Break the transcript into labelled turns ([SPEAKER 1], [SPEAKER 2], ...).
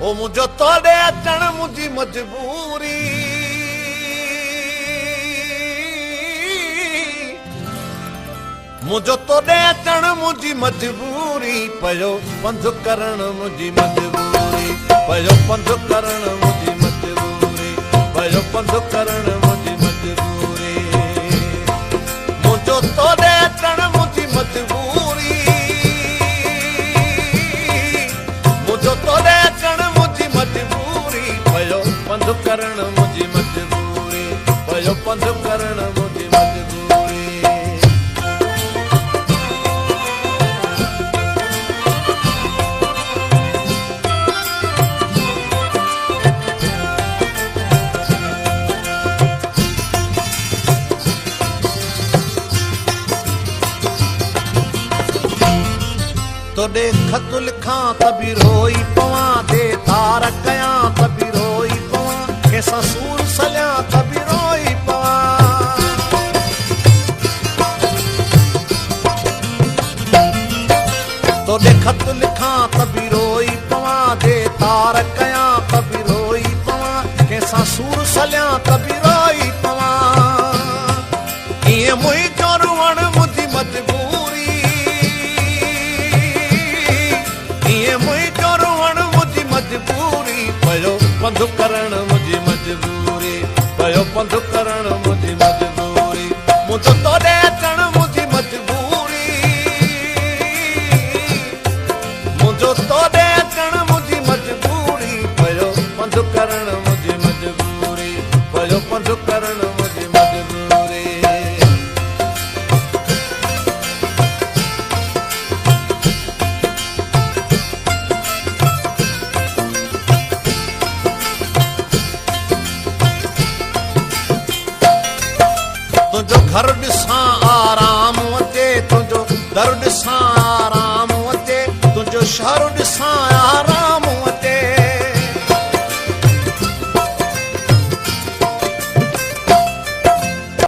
[SPEAKER 1] او منهنجو توڏي اچڻ منهنجي مجبوري. منهنجو توڏي اچڻ منهنجي مجبوري، پيو پنڌ ڪرڻ منهنجي مجبوري، پيو پنڌ ڪرڻ منهنجي مجبوري، پيو پنڌ ڪرڻ منهنجي مجبوري. منهنجو توڏي اچڻ منهنجي مجبوري، منهنجو توڏي اچڻ منهنجي مجبوري، پيو پنڌ ڪرڻ منهنجي مجبوري، پيو پنڌ ڪرڻ منهنجي مجبوري. توڏي خط لکان ته به روئي پوان، the تار ڪيان ته به روئي پوان، ڪنهن سان سور سليان ته به روئي پوان. توڏي خط لکان ته به روئي پوان، the تار ڪيان ته به روئي پوان، ڪنهن سان سور سليان ته به روئي پوان. ائين منهنجو روئڻ منهنجي مجبوري، ائين منهنجو روئڻ منهنجي مجبوري، پيو پنڌ ڪرڻ منهنجي مجبوري، پيو پنڌ ڪرڻ منهنجي مجبوري. منهنجو توڏي اچڻ منهنجي مجبوري، منهنجو توڏي اچڻ منهنجي مجبوري، پيو پنڌ ڪرڻ منهنجي مجبوري، پيو پنڌ ڪرڻ منهنجي مجبوري. تنهنجو گهر ڏسان آرام اچي، تنهنجو در ڏسان